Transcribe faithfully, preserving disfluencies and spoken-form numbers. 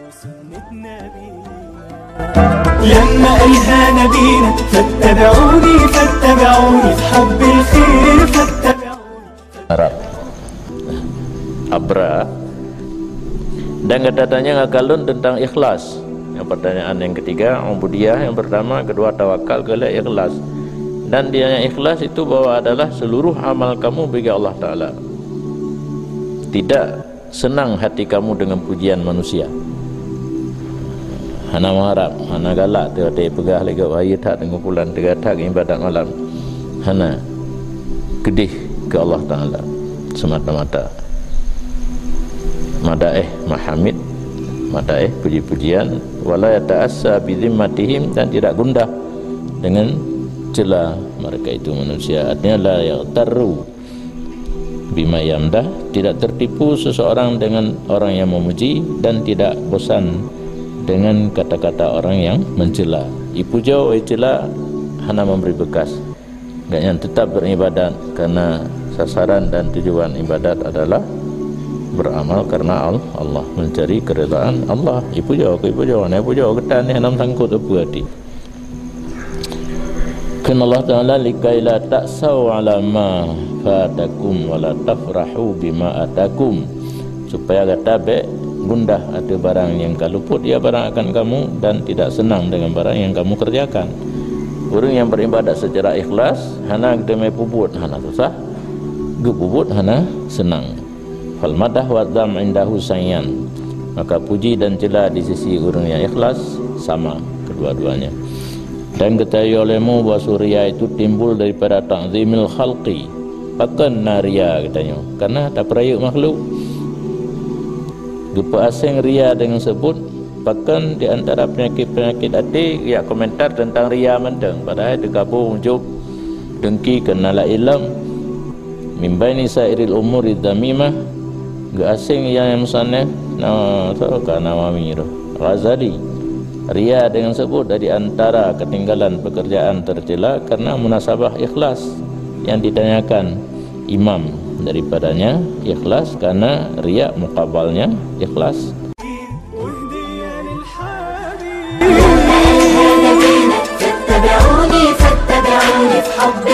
لما قالها نبينا فاتبعوني، فاتبعوني في حب الخير، فاتبعوني. Arab. Abra. Dan gata tanyong keu lôn teuntang ikhlas. Yang pertanyaan yang ketiga, ubudiyah, yang pertama, kedua, tawakal, keulhèe ikhlas. Dan di dalam ikhlas itu bahwa adalah seluruh amal kamu bagi Allah Taala. Tidak senang hati kamu dengan pujian manusia. Hana meuharab, hana galak, teuka teupeugah lé gob, "Hai that teungku pulan, teuga that ibadat malam." Hana, keudéh keu Allah Taala semata-mata. Madaéh mahamid, madaéh puji-pujian, wala yata'assa bi zimmatihim, dan tidak gundah dengan celah mereka itu manusia. Artinya, la yaghtarru bima yamdah, tidak tertipu seseorang dengan orang yang memuji, dan tidak bosan dengan kata-kata orang yang mencela. Ipujoe, icela, hana memberi bekas. Gobnyan tetap beribadat karena sasaran dan tujuan ibadat adalah beramal karena Al-, Allah, mencari keridhaan Allah. Ipujoe, ipujoe, hana ipujoe geutanyoe, hana meusangkot peue hati. Kheun Allah Taala, "Likai la ta'sau ala ma fatakum wa la tafrahu bima atakum." Supaya gata bék gundah ateueh barang nyang ka luput ya barang akan kamu, dan tidak senang dengan barang yang kamu kerjakan. Ureuëng nyang beribadat secara ikhlas, hana geuteumé peubuet hana susah, geupeubuet hana senang. Fal madah wa dzam indahu saiyan. Maka puji dan cela di sisi ureuëng nyang ikhlas sama kedua-duanya. Dan geutanyoe lé mu bahwa ria itu timbul daripada ta'zimil khalqi. Pakon na ria geutanyoe? Karena tapeurayeuk makhluk. Geupeuaseng ria dengan seubut, pakon di antara peunyakét-peunyakét até, ya komentar teuntang ria mantong, padahai teugabong jôb dengki keu na la ilom. Mimbai nisa iril umur dzamimah, geuaseng nyang meusanéh na soe ka Nawawi roh, Ghazali. Ria dengan seubut dari antara ketinggalan pekerjaan tercela karena munasabah ikhlas yang ditanyakan imam daripadanya ikhlas karena riak mukabalnya ikhlas. فاتبعوني، فاتبعوني في حب